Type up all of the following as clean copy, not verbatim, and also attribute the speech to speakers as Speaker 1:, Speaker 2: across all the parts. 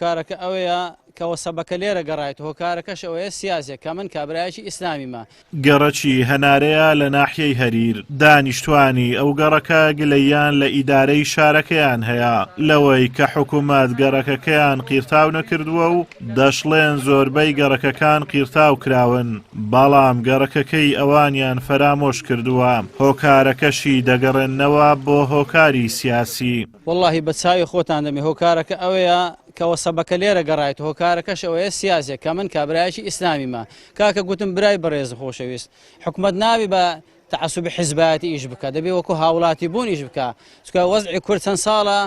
Speaker 1: هۆکارەکە ئەوەیە کە وەسەبەکە لێرە گەڕایت هۆکارەکەش ئەوەیە سیاسیە کە من کابرایەکی ئیسلامیمە.
Speaker 2: گەڕەکی هەنارەیە لە ناحیەی هەریر، دانیشتوانی ئەو گەڕەکە گلەییان لە ئیدارەی شارەکەیان هەیە لەوەی کە حکومەت گەڕەکەکەیان قیرتاو نەکردووە و دەشڵێن زۆربەی گەڕەکەکان قیرتاو کراون بەڵام گەڕەکەکەی ئەوانیان فەرامۆش کردووە، هۆکارەکەشی دەگەڕێننەوە بۆ هۆکاری سیاسی.
Speaker 1: وەڵاهی بە چاوی خۆتان دەمێ هۆکارەکە ئەوەیە کە وەسەبەکە لێرە گەڕایت هۆکارەکەش ئەوەیە سیاسیە کە من کابرایەکی ئیسلامیمە کاکە گوتم برای بەڕێز خۆشەویست حکومەت نابی بە تەعەسوبی حیزبایەتی ئیش بکە دەبێ وەکو هاوڵاتی بوون ئیش بکە چونکە وەزعی کورد چەند ساڵە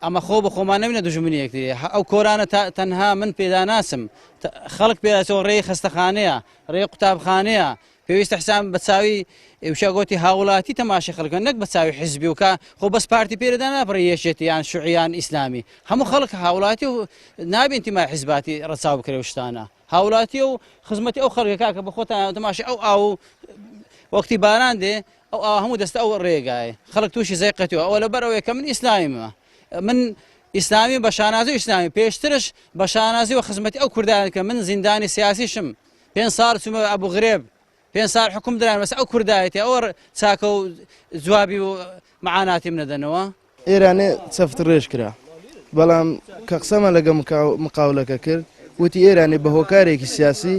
Speaker 1: ئەمە خۆ بە خۆمان نەبینە دوژمنی یەکتری ئەو کۆرانە تەنها من پێدا ناسم خەڵک پێداچەوە ڕێی خەستەخانەیە ڕێی قوتابخانەیە پێویستە حساب بە چاوی وشە گۆتی هاوڵاتی تەماشی خەڵکە نەک بە چاوی حزبی و کە خۆ بەس پارتی پێرەدا ناپڕی یەکێتی یان شوعیان ئیسلامی هەموو خەڵک هاوڵاتی و نابێ ئینتیمای حزباتی ڕەچاو بکرێ و شتانە هاوڵاتی و خزمەتی ئەو خەڵکە کاکە بە خۆتان تەماشی ئەو ئاو و وەختی باران دێ ئەو ئاوا هەموو دەستە ئەو ڕێگایە خەڵک تووشی زەیقەتیوە ئەوە لەبەر ئەوەیە کە من ئیسلامیمە من ئیسلامی بە شانازی و ئیسلامی پێشترش بە شانازی و خزمەتی ئەو کوردان کە من زیندانی سیاسیشم پێنج ساڵ چوومە ئەبو غرێب پێنج ساڵ حکوم دران بەس ئەو کوردایەتی ئەوە چاکە و جوابی و معاناتیم نەدەنەوە.
Speaker 3: ئێرانێ چەفت ڕێژ کرا بەڵام کە قسەمان لەگە مقاولەکە کرد وتی ئێرانێ بە هۆکارێکی سیاسی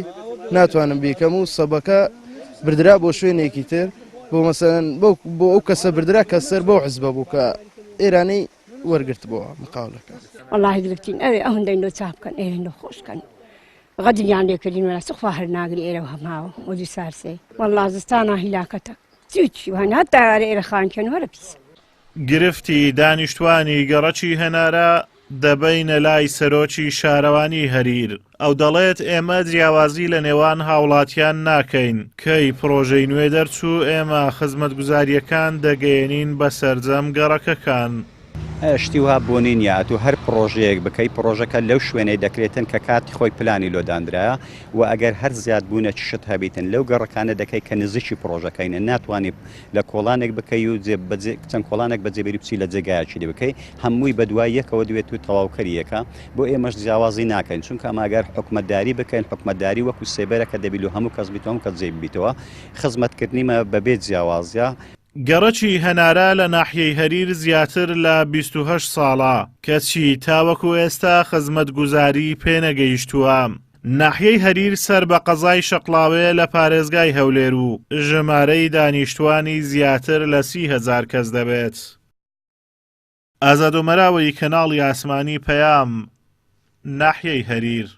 Speaker 3: ناتوانم بیکەم و سەبەکە بردرا بۆ شوێنێکی تر بۆ مەسەن بۆ ئەو کەسە بردرا کە سەر بەو حزبە بوو کە ئێرانی وەرگرتبووە مقاولەکە.
Speaker 4: وەڵاهی گرفتین ئەوێ ئەوەندەی لۆ چاک بکەن ئێرە لۆ خۆش کەن غەدریان لێ کردین وەلا سوخوا هەر ناگری ئێرە هەماوە وەجی سارسێ وەڵا زستانە هیلاکەتە چی چی وهن هەتا ئێرە خانکەن وەرە پیسە.
Speaker 2: گرفتی دانیشتوانی گەڕەکی هەنارە دەبەینە لای سەرۆکی شارەوانی هەریر، ئەو دەڵێت ئێمە جیاوازی لە نێوان هاوڵاتیان ناکەین، کەی پڕۆژەی نوێ دەرچوو ئێمە خزمەتگوزارییەکان دەگەیەنین بە سەرجەم گەڕەکەکان.
Speaker 5: شتی وا بوونی نییە، ئەتوو هەر پڕۆژەیەک بکەی پڕۆژەکە لەو شوێنەی دەکرێتن کە کاتی خۆی پلانی لۆ داندرایە و ئەگەر هەر زیادبوونێکی شت هەبیتن لەو گەڕەکانە دەکەی کە نزیکی پڕۆژەکەینە ناتوانی لە کۆڵانێک بکەی و جێ بەجێ چەند کۆڵانێک بەجێ بێری بچی لە جێگایەکی دی بکەی هەمووی بەدوای یەکەوە دوێت و تەواوکەری یەکە بۆ ئێمەش جیاوازی ناکەین چونکە ئەمە ئەگەر حکومەتداری بکەین حکومەتداری وەکو سێبەرە کە دەبی لۆ هەموو کەس بیت و هەموو کەس جێی ببیتەوە خزمەتکردنیمە بەبێ جیاوازیە.
Speaker 2: گەڕەکی هەنارە لە ناحیەی هەریر زیاتر لە 28 ساڵە، کەچی تاوەکو ئێستا خزمەتگوزاری پێنەگەیشتووە. ناحیەی هەریر سەر بە قەزای شەقڵاوەیە لە پارێزگای هەولێر و ژمارەی دانیشتوانی زیاتر لە 30,000 کەس دەبێت. ئازاد ئۆمەراوەی کەناڵی ئاسمانی پەیام، ناحیەی هەریر.